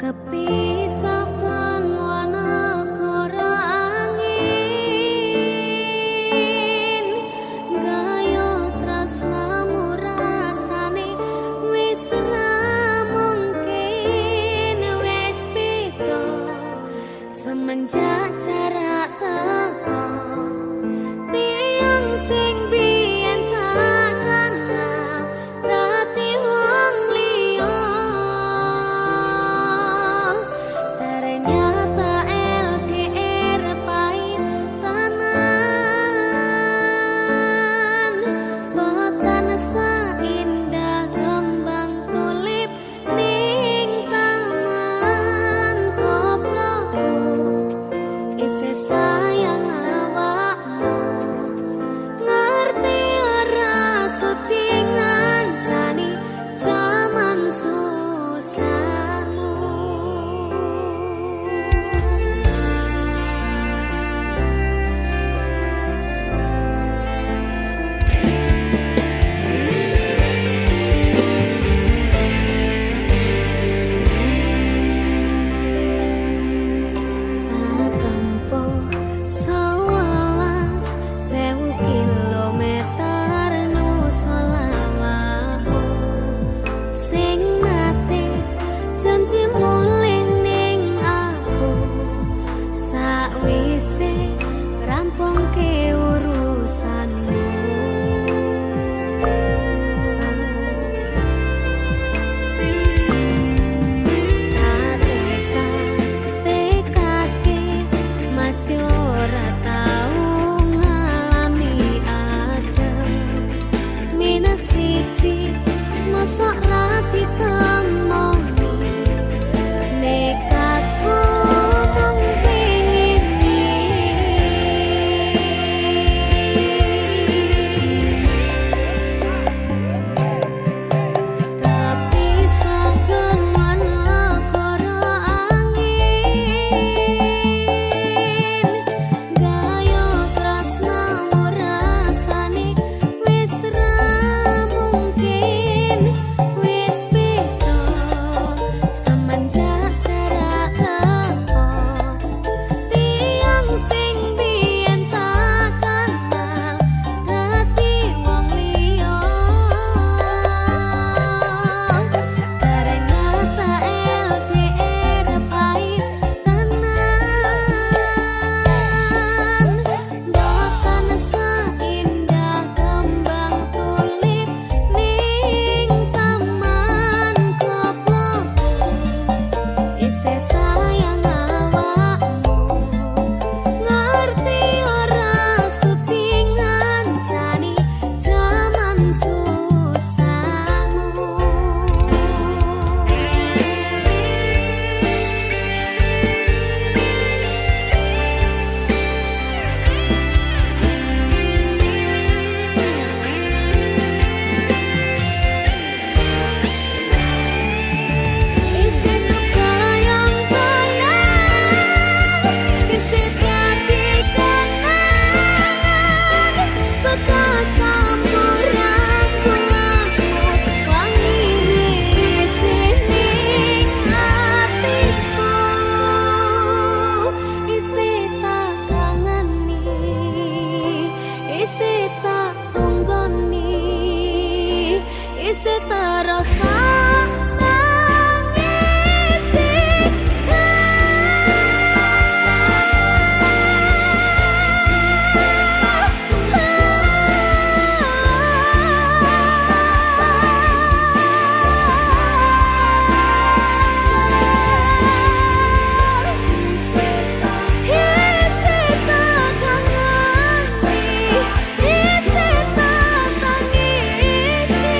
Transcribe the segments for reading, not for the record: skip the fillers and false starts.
Kepisahan wanakara angin, gayo tresnamu rasane wis ra mungkin, wis beda semenjak jarak teko. Tiang sing biyen tak kenal dadi wong liya. Ternyata LDR pahit tenan, boten saindah kembang tulip ning taman. Goblokku, isih sayang awakmu, ngerti ora sudi ngancani jaman susahmu. Tak tempuh 11.000 kilometer nusa lawakmu sing nate janji mulih ning aku sakwise rampungke urusanmu. Tak tekake masih ora tau ngalami adem minus siji, mosok ra ditemoni. Nekatku mung pengin. Kepisahan wanakara angin, gayo tresnamu rasane wis ra mungkin, wis beda semenjak jarak teko. Tiang sing biyen tak kenal dadi wong liya. Ternyata LDR pahit tenan, boten saindah kembang tulip ning taman. Goblokku, isih sayang awakmu, ngerti ora sudi ngancani jaman susahmu. Isih kebayang-bayang, isih dadi kenangan, bekas samburan gulamu wangine isih ning atiku. Isih tak kangeni, isih tak tunggoni, isih terus tak tangisi. Isih tak kangeni, isih tak tangisi.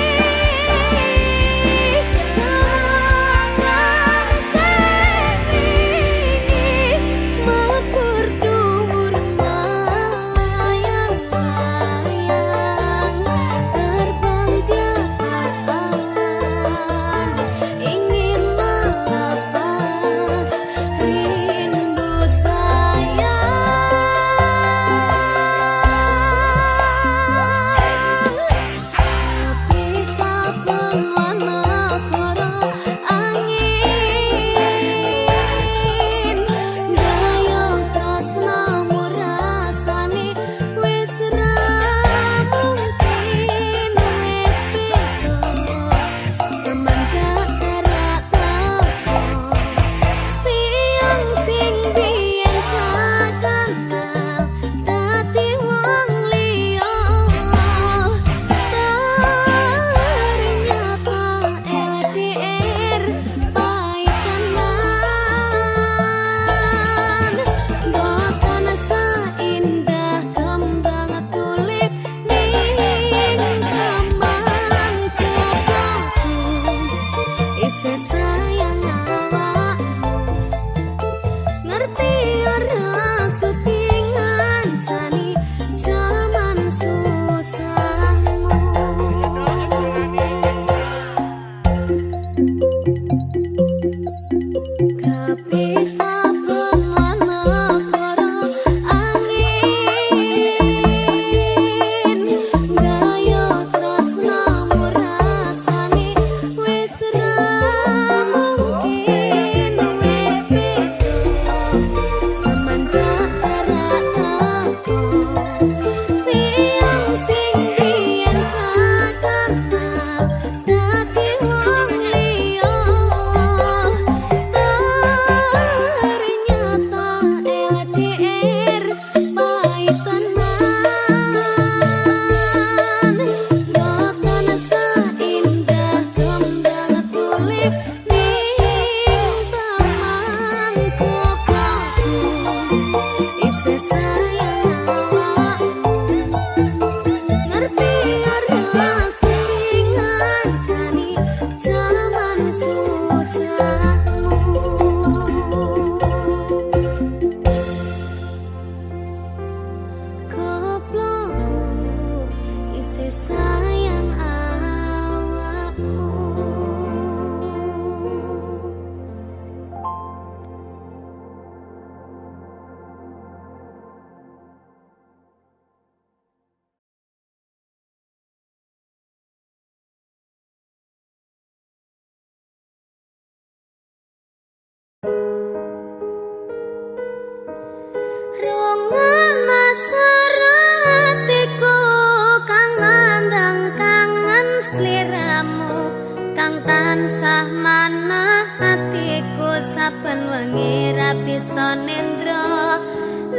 kang tansah manah atiku saben wengi ra bisa nendra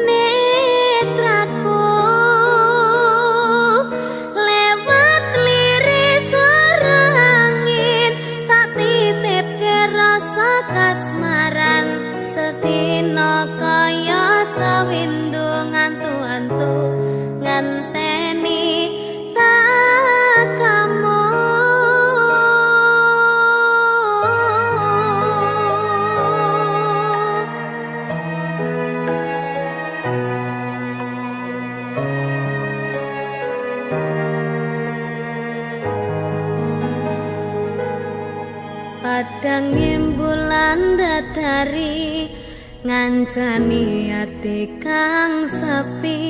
netraku lewat liris suara angin tak titipke rasa kasmaran sedina kaya sewindu ngantu-antu ngenteni takamu. Padang bulan datari ngancani ati kang sepi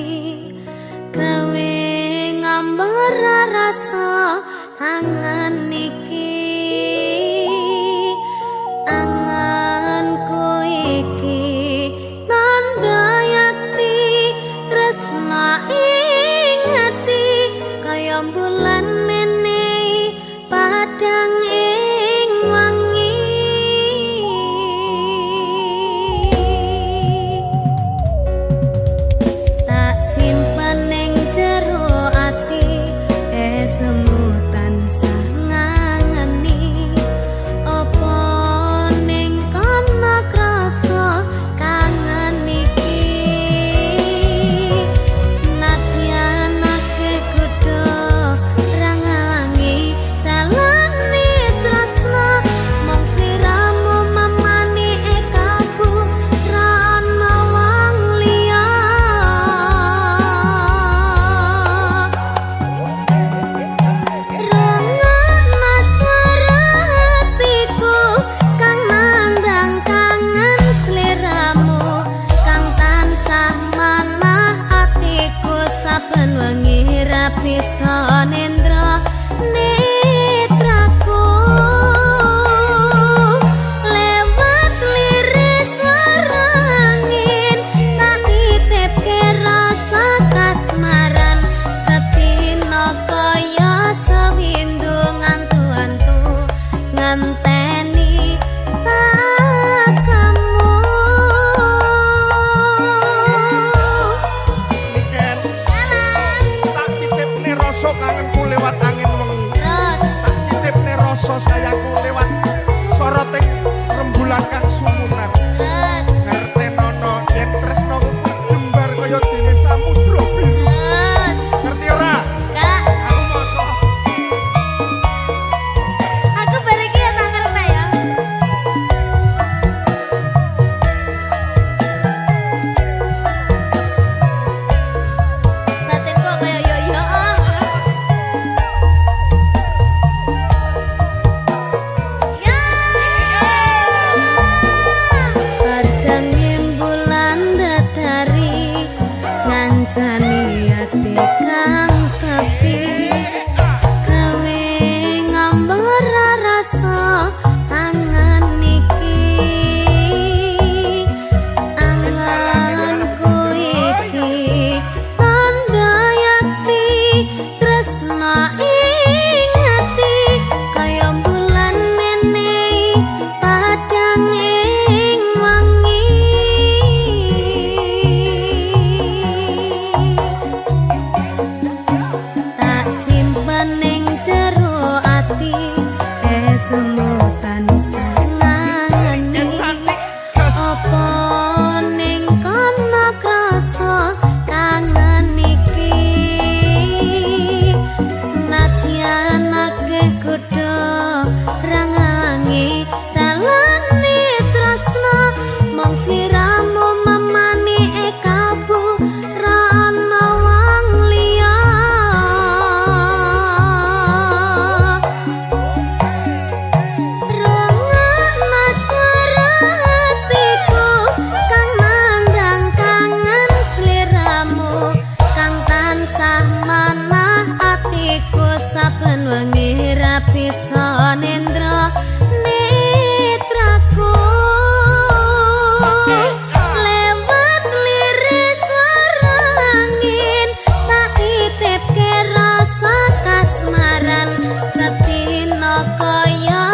gawe ngambar rasa angen iki angenku iki tandha yakti tresna ing ati kaya bulan menehi padang ing wangi. Tak simpen ning jero ati esemu tansah ngangeni apa ning kono krasa kangen iki nadyan akeh godha ra ngalangi dalane tresna mung sliramu memani kalbu ra ana wong liya. Rungokno swara atiku kang nandang kangen sliramu kang tansah manah atiku saben wengi ra bisa nendra netraku lewat liris suara angin tak titipke rasa kasmaran sedina kaya sewindu ngantu-antu ngenteni takamu. Niken, Jalan tak titipne rasa kangenku lewat angin wengi. terus. Tak titipne rasa sayangku lewat soroting rembulan kang sumunar. Terus. Ngertenono yen tresnaku jembar kaya dene samudra biru. Terus. Ngerti ora? Kak, Aku maca. aku bar iki ya tak ngerti ya. Batin kok kaya yo yo. Ya. Padang bulan datari ngancani ati kang sepi gawe ngambar rasa angen iki angenku iki tandha yakti tresna ing ati kaya bulan menehi padang ing wangi. Tak simpen ning jero ati esemu tansah ngangeni Yen cantik, jos. apa ning kono krasa kangen iki nadyan akeh godha ra ngalangi dalane tresna mung sliramu memani kalbu ra ana wong liya. Rungokno swara atiku kang nandang kangen sliramu kang tansah manah atiku saben wengi ra bisa nendra netraku lewat liris suara angin tak titipke rasa kasmaran sedina kaya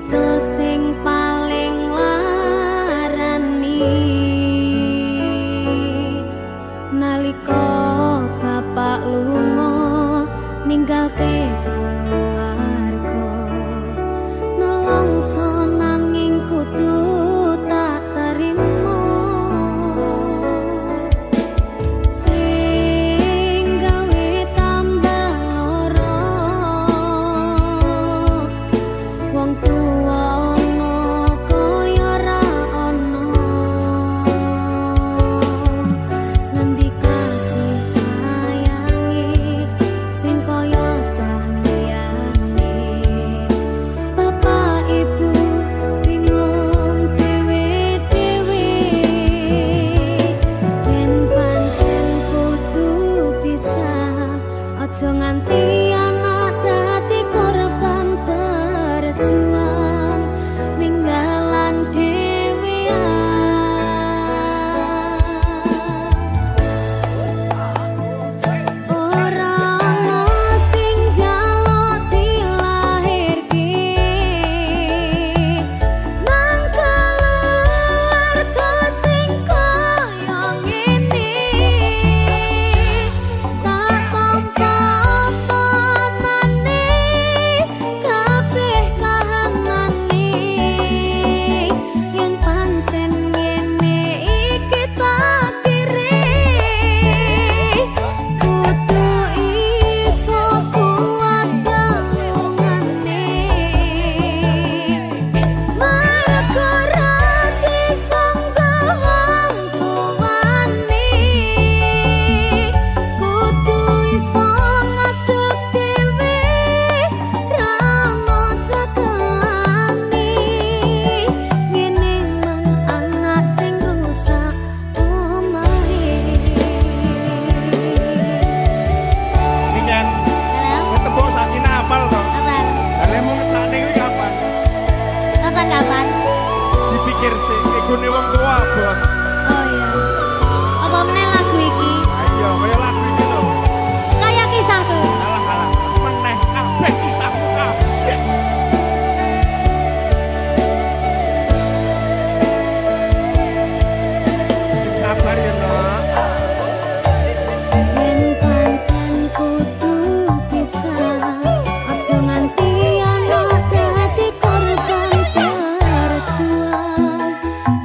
Crita sing paling larani nalika bapak lunga ninggalke keluarga, nelongso nanging kudu tak terima. Sing gawe tambah lara, wong tuwa ana kaya ra ana. Ngendi kasih sayange sing kaya cah liyane? Bapak ibu bingung dhewe-dhewe. Yen pancen kudu pisah, aja nganti anak dadi korban berjuang ninggalan dhewean. Ora ana sing njaluk dilahirke nang keluarga sing kaya ngene. Tak tampa apa-anane, kabeh kahanane. Yen pancen ngene iki takdire, kudu iso kuat tanggungane. Mergo ra disangka wong tuane, kudu iso ngadeg dhewe, ra ono cekelane. Ngene mung anak sing rusak omahe. Iki kan Halo, tembung Sakinah apal to? Apal. Lah, lemu ngetakne kuwi kapan? Kapan-kapan? Dipikir sih, egone wong tua abot. Oh iya. Apa meneh lagu iki? Ayo, kaya lagu iki lho. Kaya kisahku. Alah alah, meneh kabeh kisahmu kabeh. Sing sabar ya, Nak. Yen pancen kudu pisah, aja nganti anak dadi korban berjuang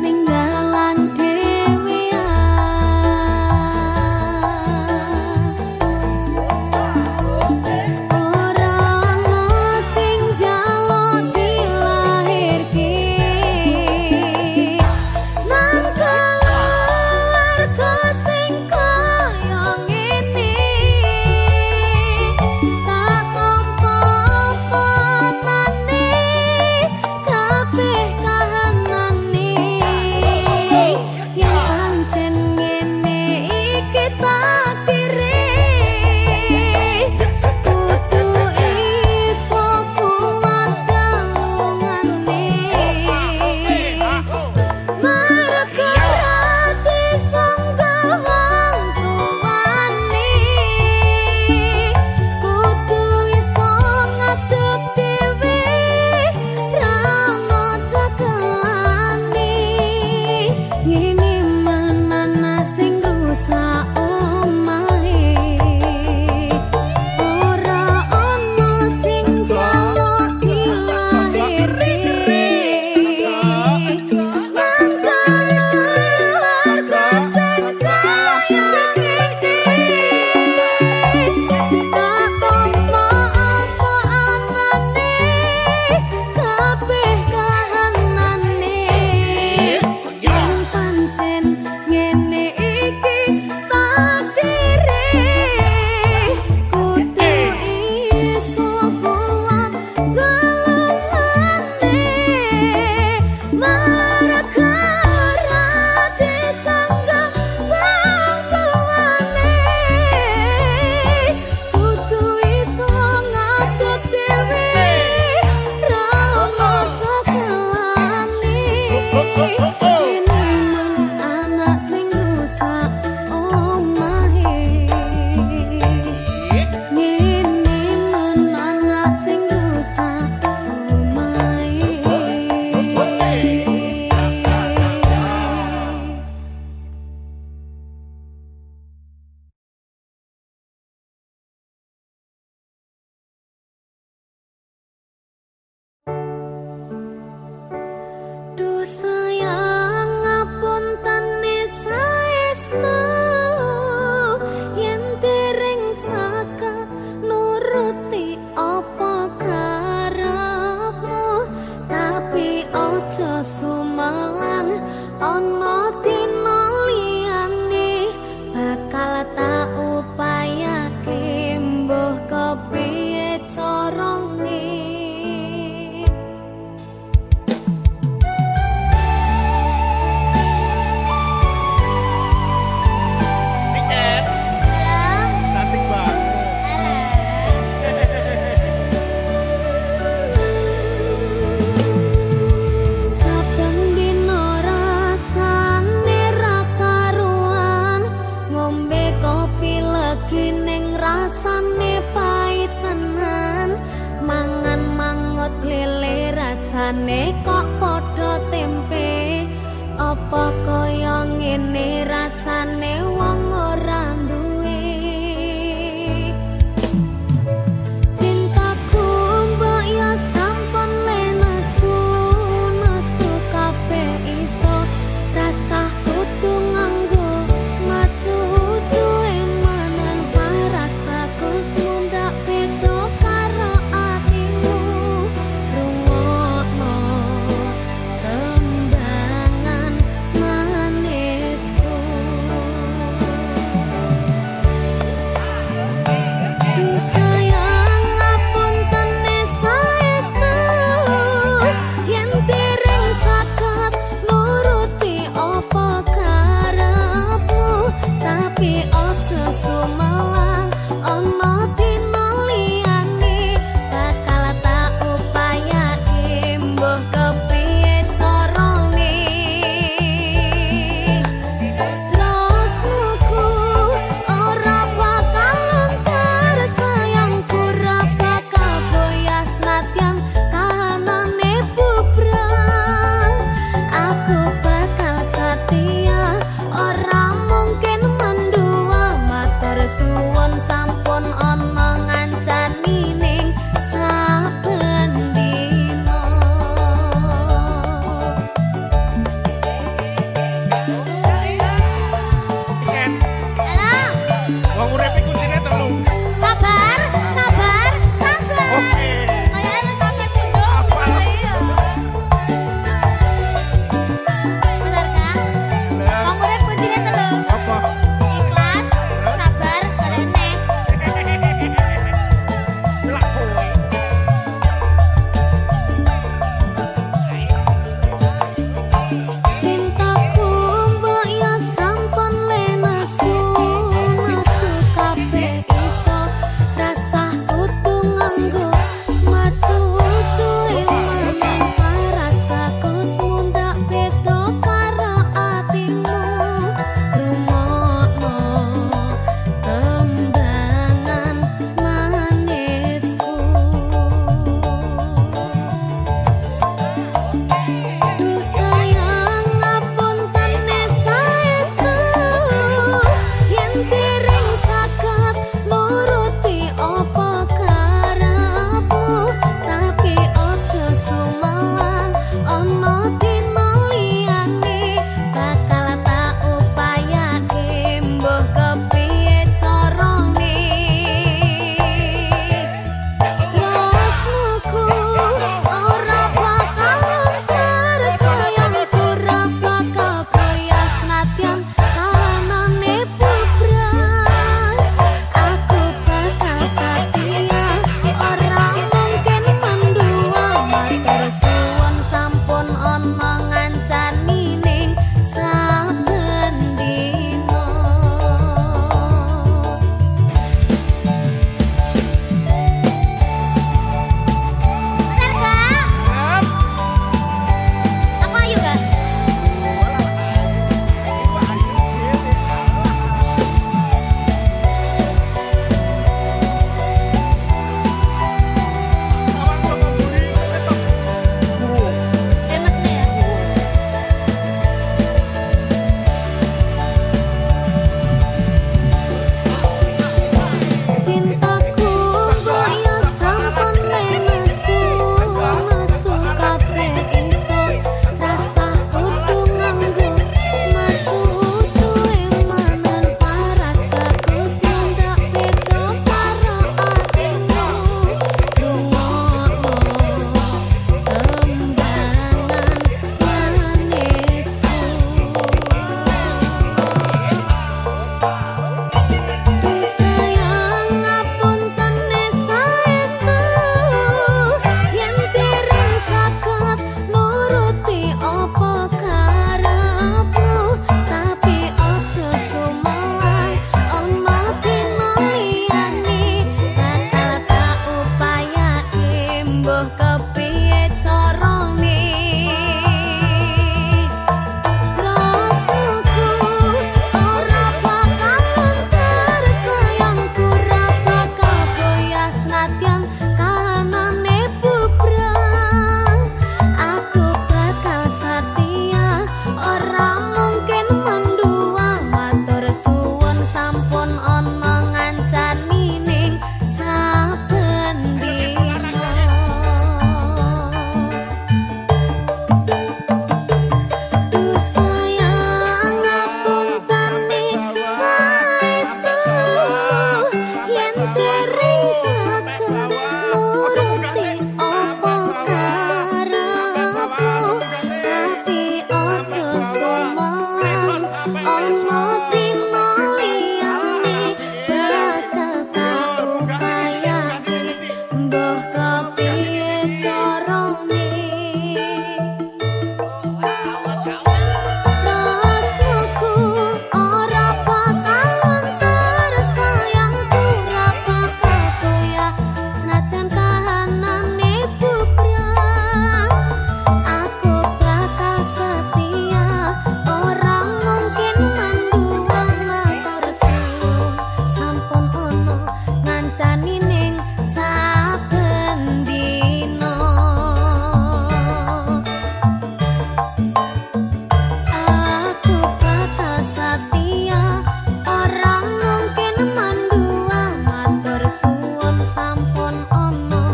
ninggalan dhewean. aja sumelang, ana dina liyane bakal tak upayake mbuh kepiye carane. Niken, cantik banget. Saben dina rasane ra karuan, ngombe kopi legi ning rasane pait tenan, mangan mangut lele rasane kok padha tempe, apa kaya ngene rasane wong ora duwe. Cintaku mbok ya sampun le nesu, nesu kabeh iso, rasah kudu nganggo macucu emanan, paras bagus mundak beda karo atimu, rungokno tembangan manisku. liyane. Tresnoku ora bakal luntur, sayangku ora bakal goyah, senajan kahanane bubrah. Aku bakal setia, ora mungkin mendua. Matur suwun sampun ono ngancani ning saben dina. Aku bakal setia, ora mungkin mendua. Matur suwun sampun ono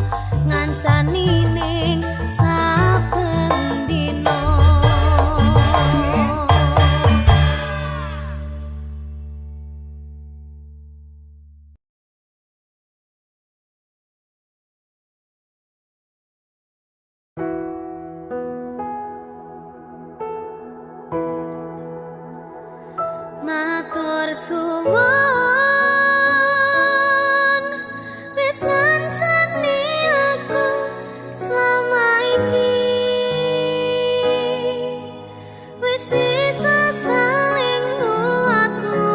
ngancani ning saben dina. Matur suwun wis ngancani aku selama iki, wis isa saling nguat-nguati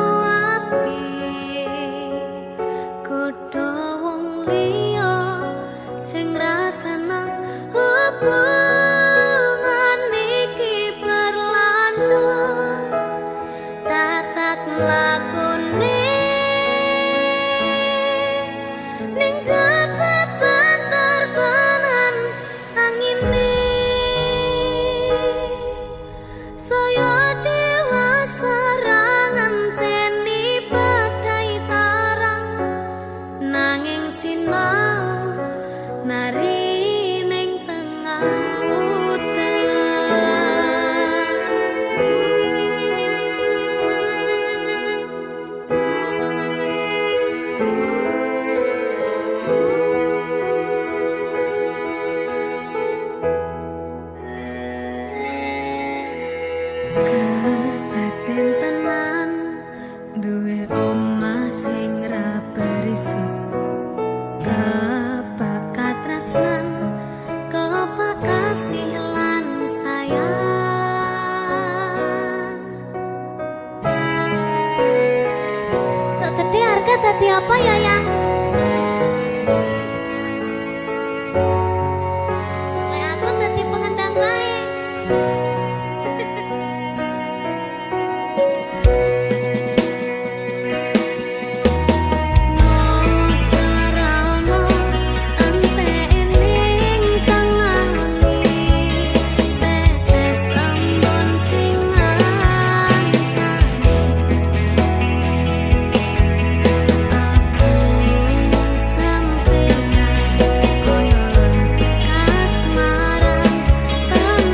kudu wong liya sing ra seneng hubungan iki berlanjut. Tatak mlakune ning jaba banter tenan angine, saya dewasa ra ngenteni badai tarang, nanging sinau nari ning tengah udan. Kedaden tenan duwe omah sing ra berisik, kebak katresnan, kebak kasih lan sayang. Sok gede harga dadi apa ya, Yang? Lek aku dadi pengendang bae. Ngarana entek ning tengah wengi, tetes embun sing ngancani. Aku sampeyan koyo kasmaran tenan.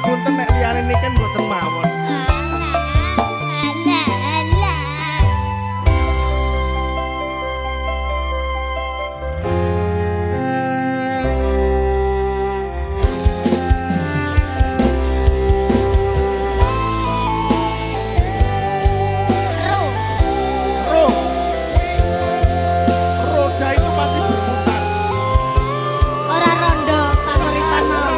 Ngapunten nek liyane niken mboten mawon. Alah, alah, alah. Ro. Roh. Roda itu pasti berputar. Ora rondo panguripan mau.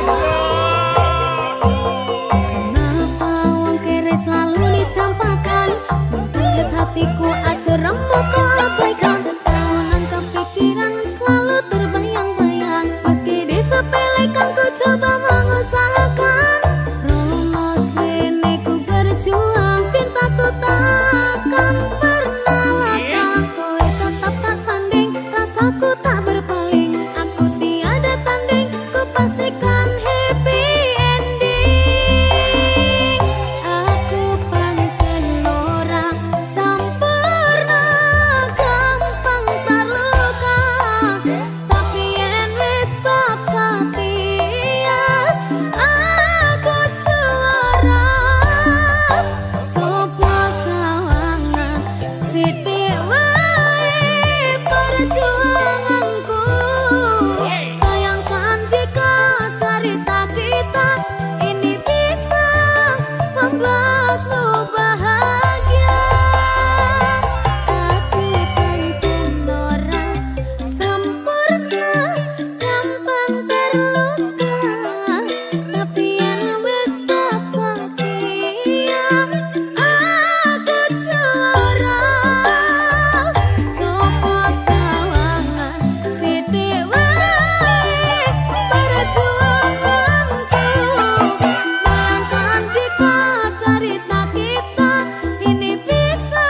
Kenapa wong kere selalu dicampakan? Membuat hatiku aja remuk kok abaikan. Tahunan kepikiran selalu terbayang-bayang. Meski disepelekan ku coba mengusahakan. Rono swene ku berjuang, cintaku takkan pernah lekang. Kowe tetap tak sanding, rasaku tak berpaling. Aku tiada tanding, ku pastikan happy ending. Aku pancen ora sampurna, gampang terluka. Tapi yen wis bab setia, aku juara. Coba sawangan sithik wae perjuanganku. Bayangkan jika cerita kita ini bisa membuatmu bahagia. Aku pancen ora sempurna, gampang terluka. Tapi yen wis bab setia, aku juara. Coba sawangan sithik wae perjuanganku. Bayangkan jika cerita kita ini bisa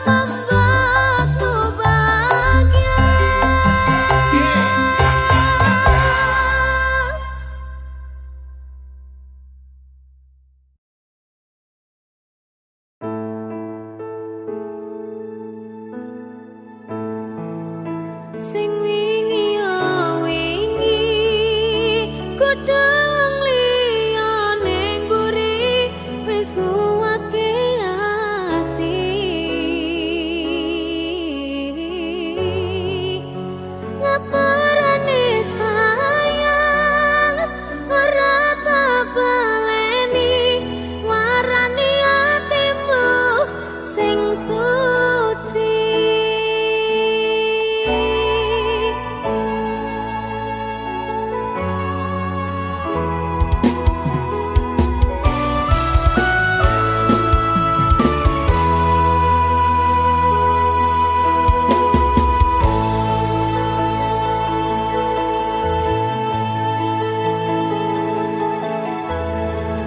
membuatmu bahagia. Sing wingi yo wingi kudu wong liya ning mburi wis nguwatke ati. Ngapurane sayang ora tak baleni, warani atimu sing suci.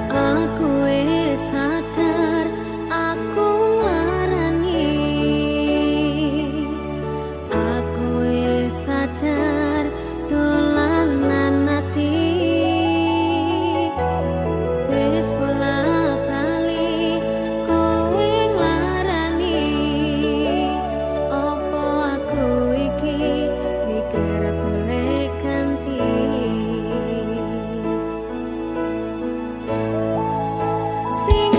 Aku wis sadar aku nglarani. Aku wis sadar dolanan ati. Wis bola-bali kowe nglarani. Opo aku iki mikir golek ganti? Sing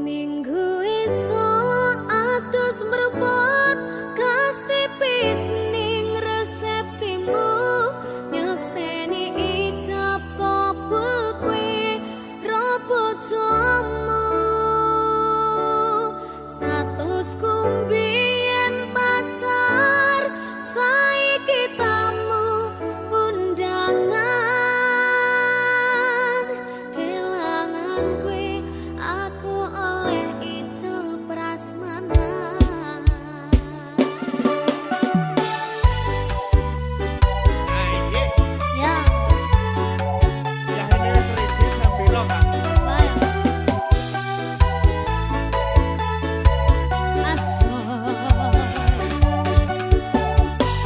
Minggu esuk atus mrepot gas tipis ning resepsimu, nyekseni ijab kabul kuwi ro bojomu. Statusku mbiyen pacar, saiki tamu undangan. Kelangan kuwi aku oleh ijol prasmanan. Aye. Ya, Ya ini wis ready sambilo, Kak. bae. Asoy.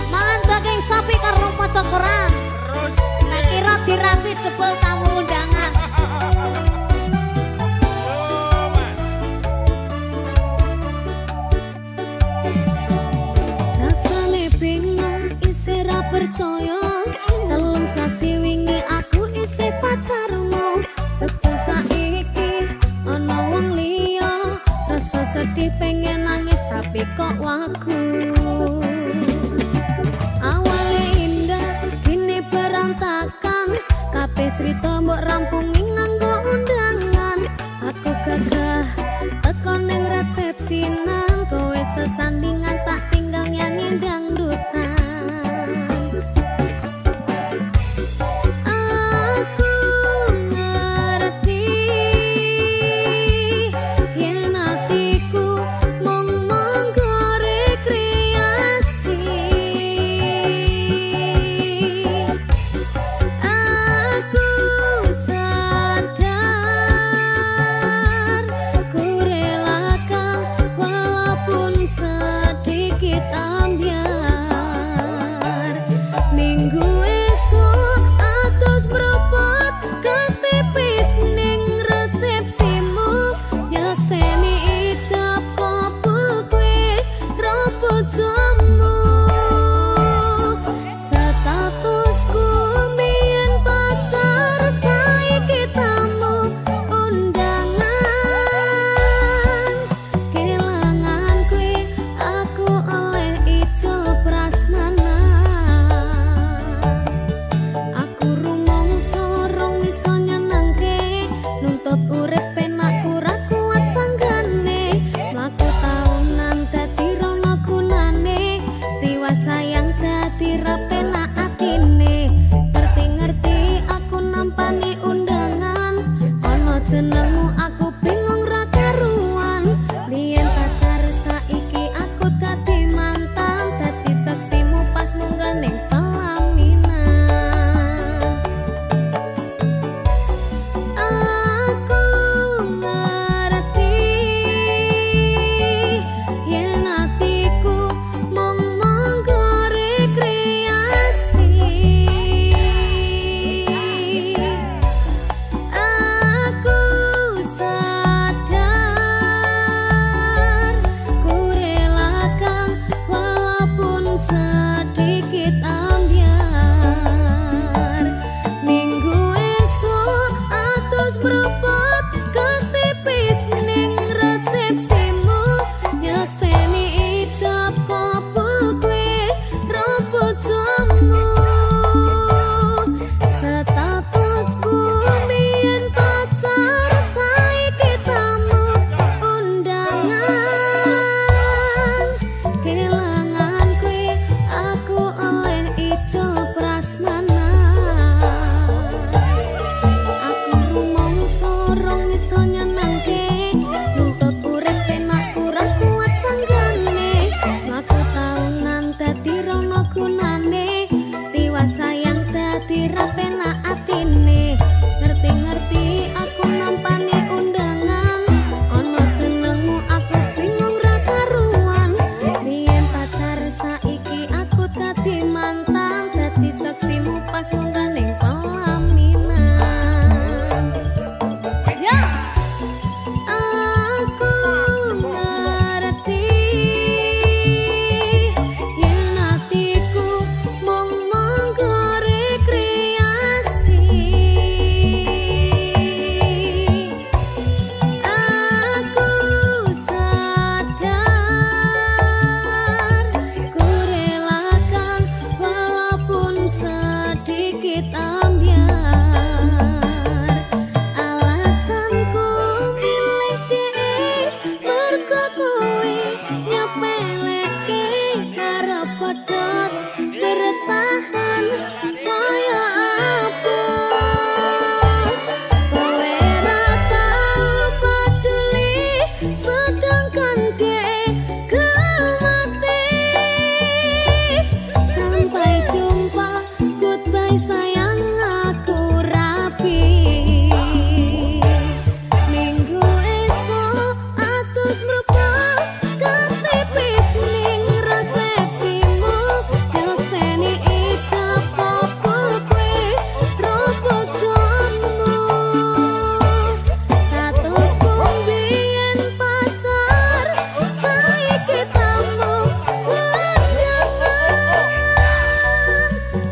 Mangan daging sapi karo maca koran. Terus Nek kira dirabi jebul tamu undangan. Oh, Mas. Rasane bingung isih ra percaya. 3 sasi wingi aku isih pacarmu. Sebel saiki ana wong liya. Rasa sedih pengen nangis tapi kok wagu. Awale indah kini berantakan. Kabeh cerita mbok rampungi nganggo undangan. Aku gagah teko ning resepsinan, kowe sesandingan tak tinggal nyanyi dangdutan. Aku ngerti yen atiku mung manggo rekreasi. Aku sadar ku relakan walaupun sedikit ambyar. Minggu esuk atus mrepot gas tipis ning resepsimu, nyekseni ijab kabul kuwi ro bojomu. Statusku mbiyen pacar, saiki tamu undangan. Kelangan kuwi aku oleh ijol prasmanan. Aku rumangsa rong iso nyenengke, nuntut urip penak ora kuat sanggane. Mlaku taunan dadi rono gunane, tiwas sayang dadi ra penak atine. Ngerti-ngerti aku nampani undangan, ana jenengmu aku bingung ra karuan. Biyen pacar saiki aku dadi mantan, dadi saksimu pas munggah ning pelaminan. Aku ngerti yen atiku mung manggo rekreasi. Aku sadar ku relakan walaupun sedikit ambyar. Minggu esuk atus mrepot gas tipis ning resepsimu, nyekseni ijab kabul kuwi ro bojomu. Statusku mbiyen pacar, saiki tamu undangan. Kelangan kuwi aku oleh ijol prasmanan. Aku rumangsa rong iso nyenengke, nuntut urip penak kurang kuat sanggane. Mlaku taunan dadi rono gunane, tiwas sayang dadi ra penak atine. Ngerti-ngerti aku nampani undangan, ana jenengmu aku bingung ra karuan. Biyen pacar saiki aku dadi mantan, dadi saksimu pas munggah ning pelaminan. Ya, aku ngerti yen atiku mung manggo rekreasi. Aku wiwit ambyar. Alasanku milih dhek mergo kowe nyepeleke karep pedhot bertahan saya apa. Kowe ra tau peduli sedangkan dhek mati. Sampai jumpa, goodbye sayang, aku rapi. Minggu esok atus mruput katipis ning resepsimu. Nyekseni ijab kabul kowe ro bojomu. Statusku mbiyen pacar, saiki tamu undangan.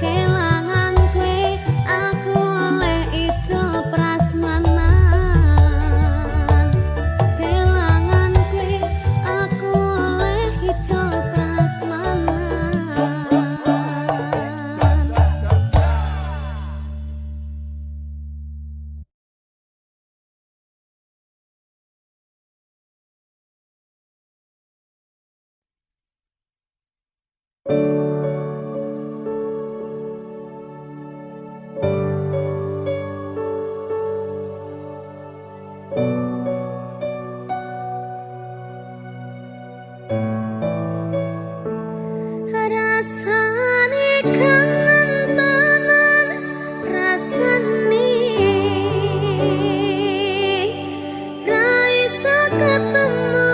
Kelangan kowe aku oleh ijol prasmanan. Kelangan kowe aku oleh ijol prasmanan. Rasane kangen tenan rasane, ra iso ketemu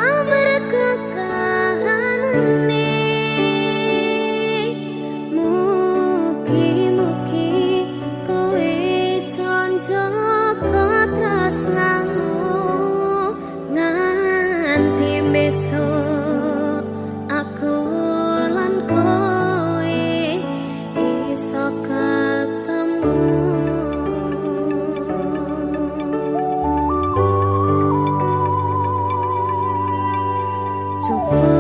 amarga kahanane. Mugi-mugi kowe iso njaga tresnamu nganti besok aku lan kowe iso ketemu. Coba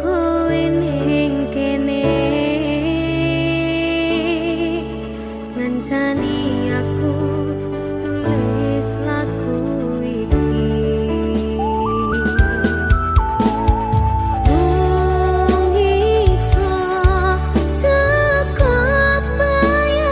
kowe ning kene ngancani aku nulis lagu iki. Mung iso cukup bayangke.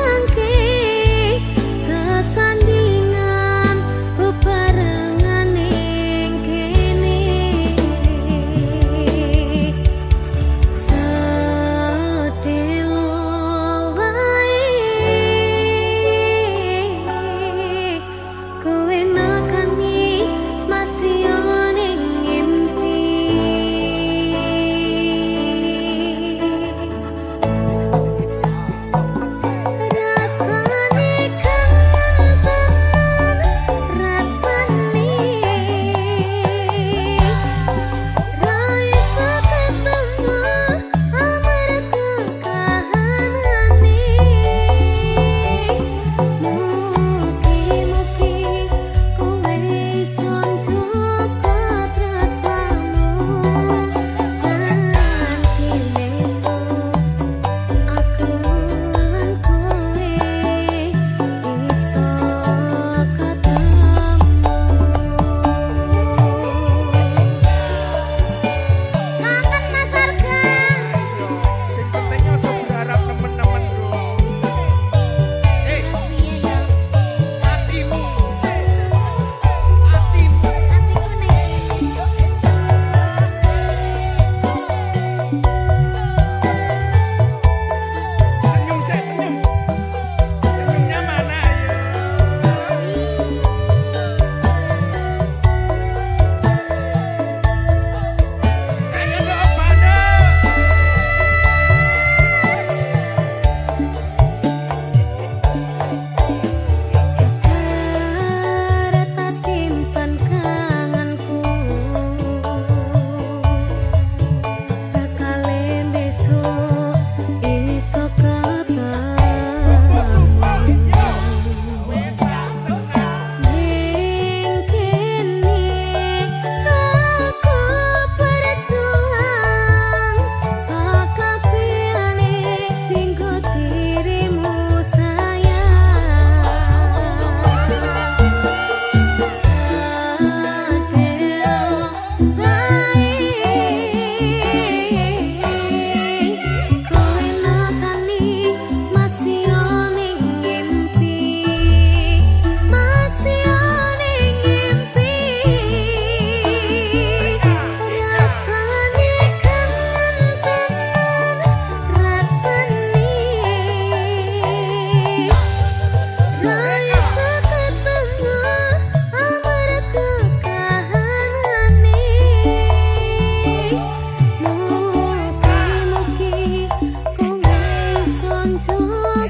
Njogo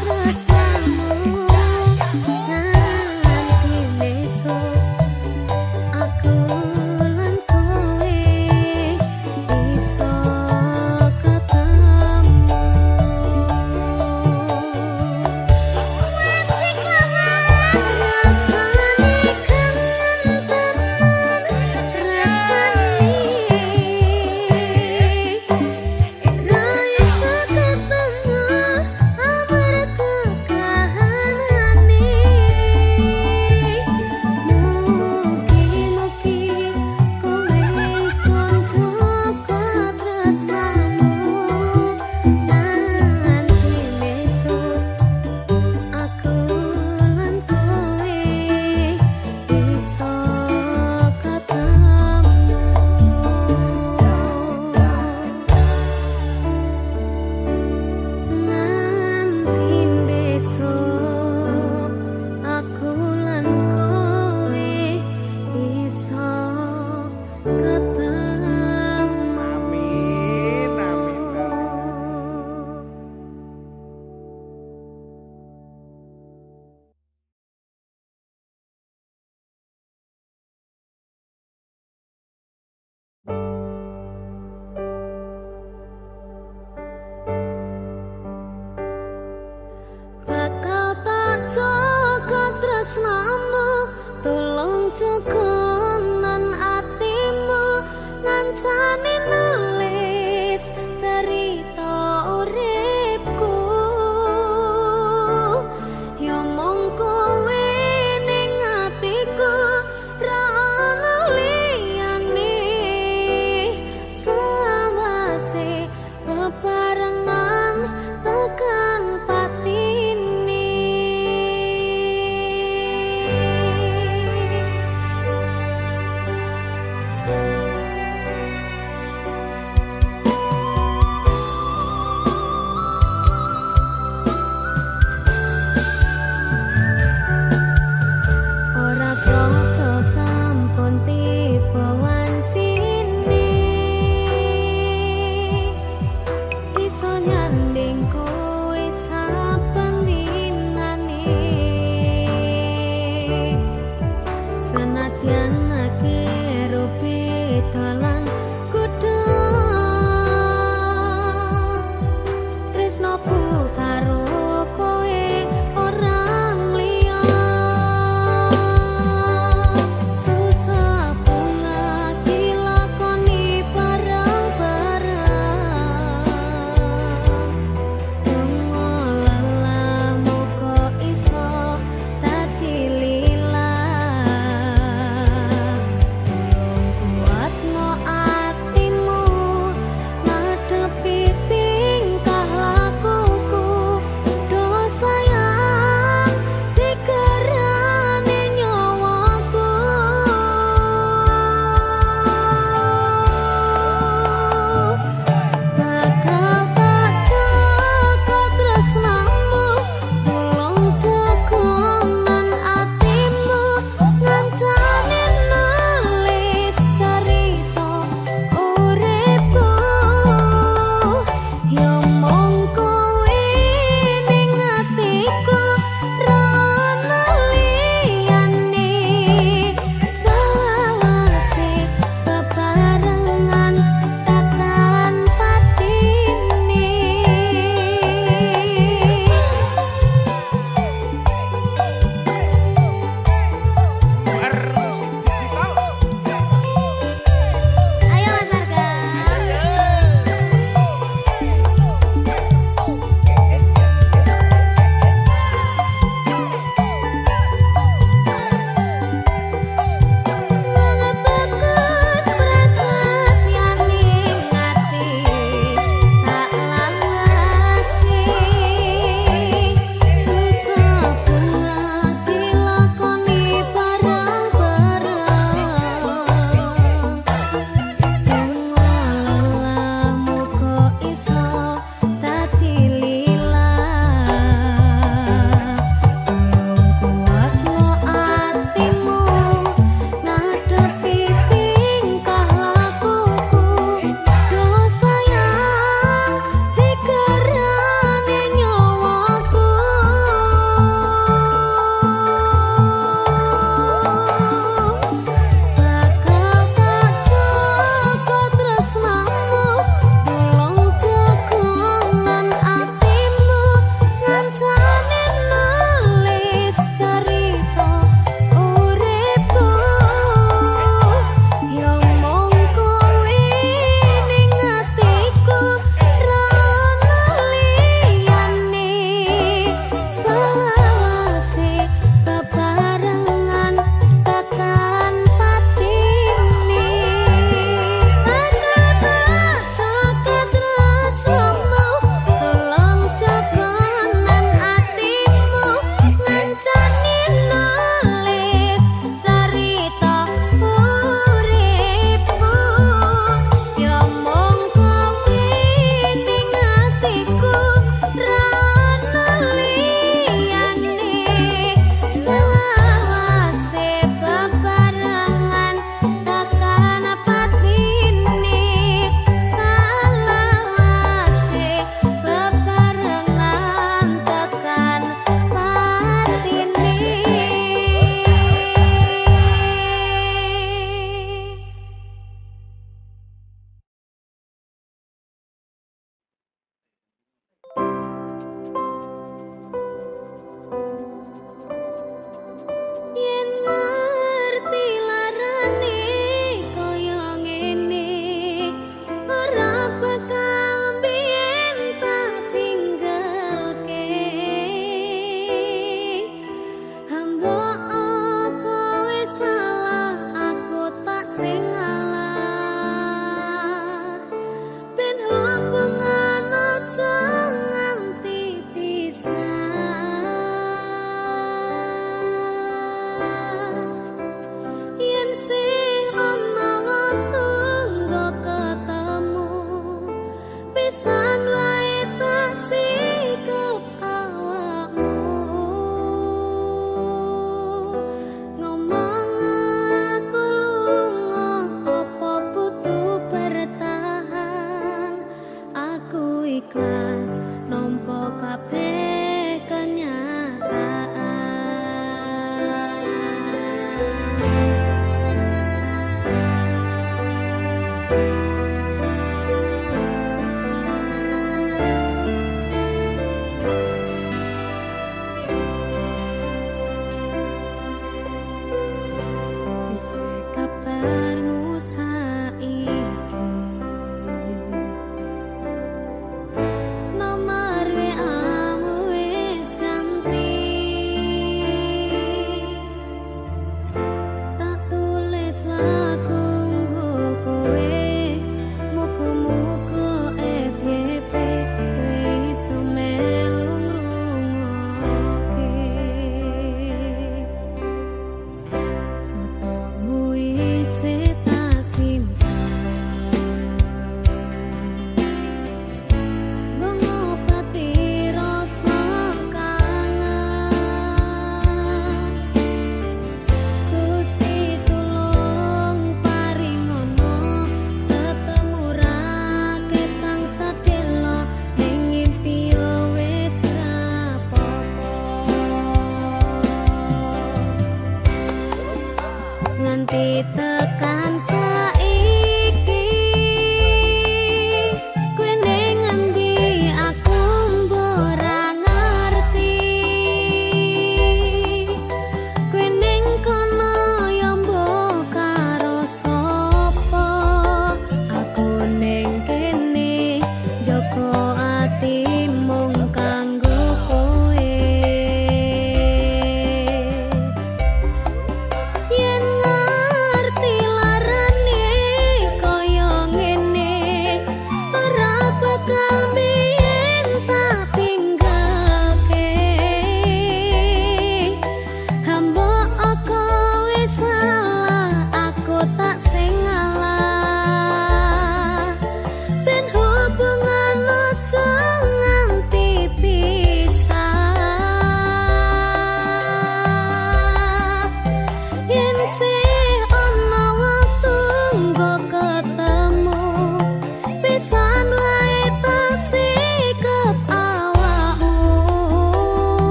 tresnamu nganti besok aku lan kowe iso ketemu. Asik lah, Mas. Rasane kangen tenan rasane, ra iso ketemu.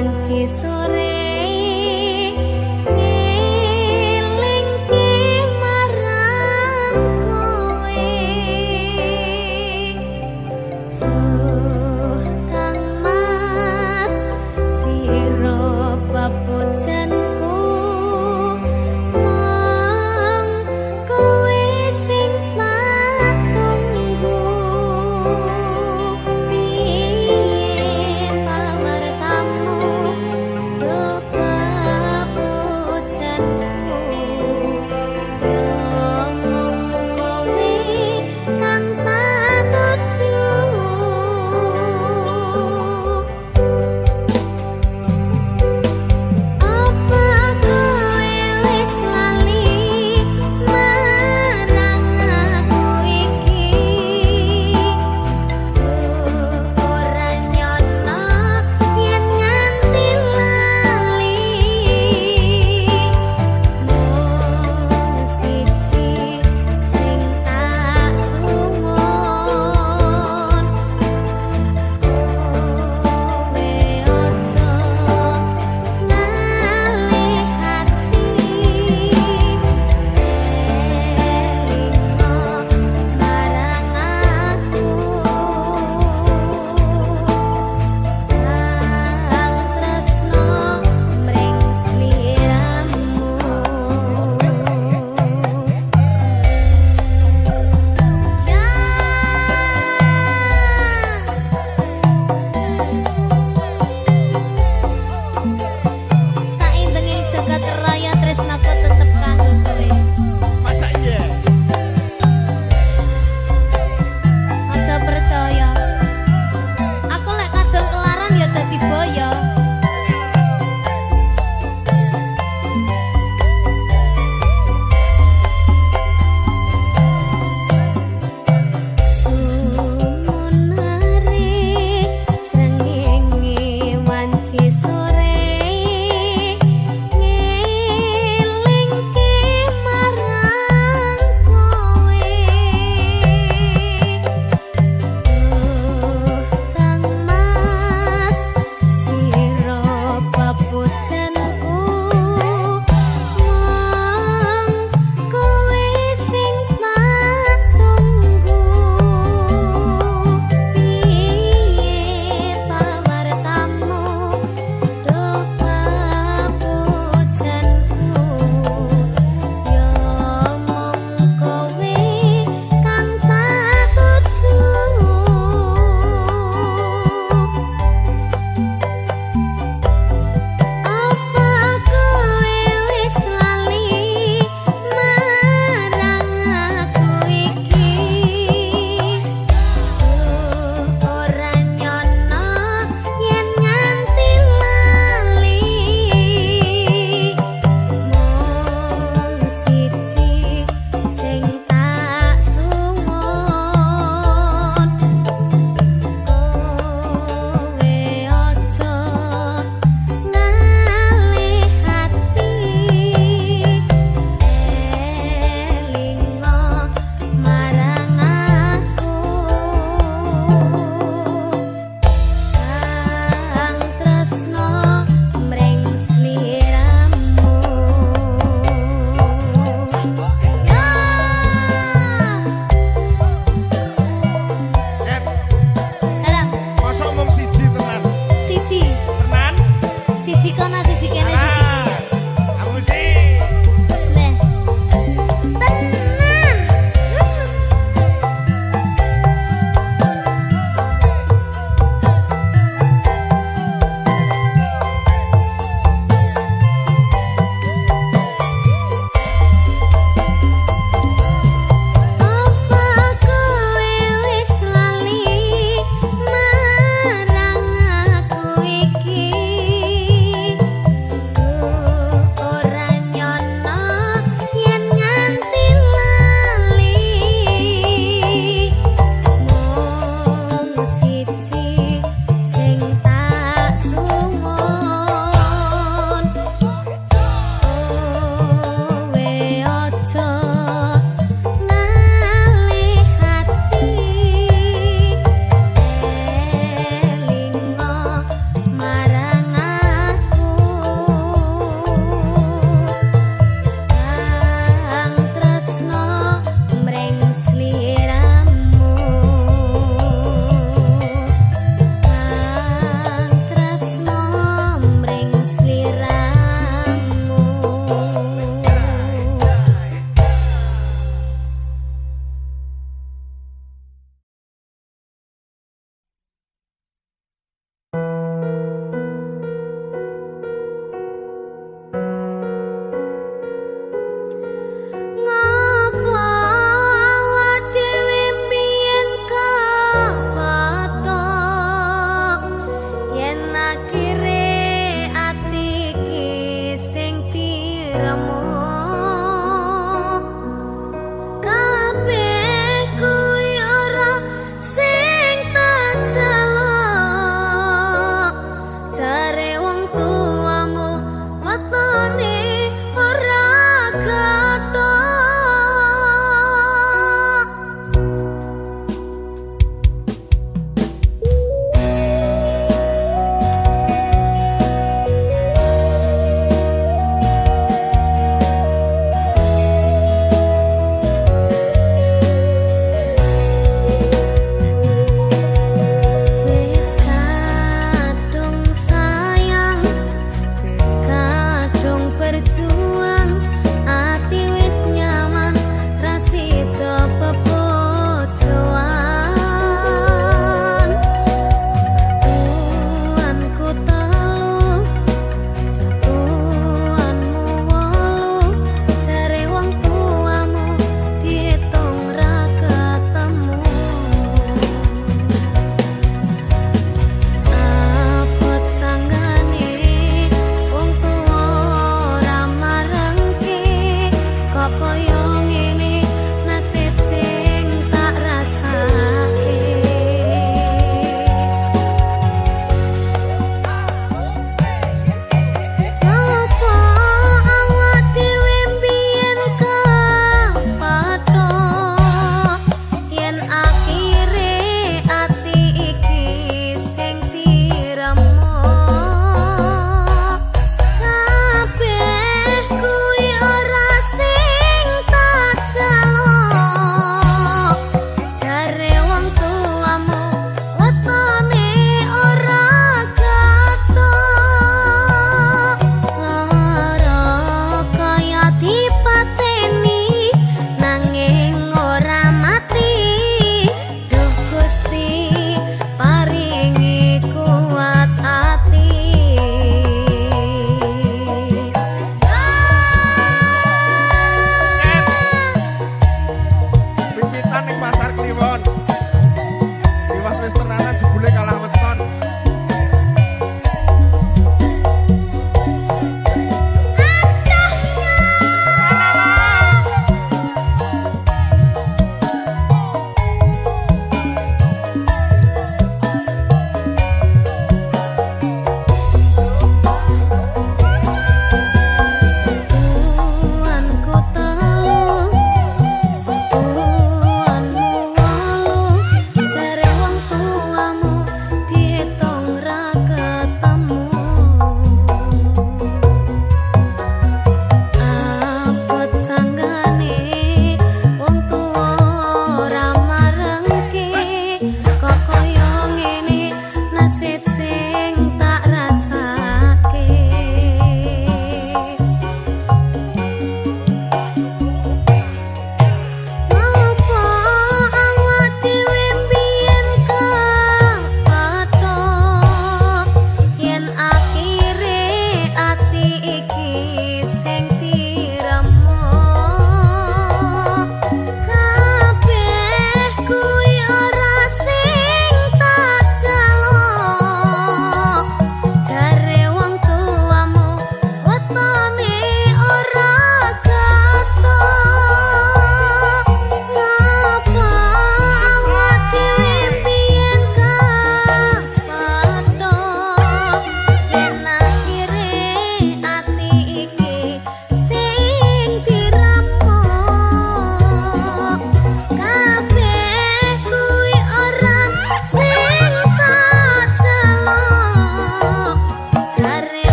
Wanci sore.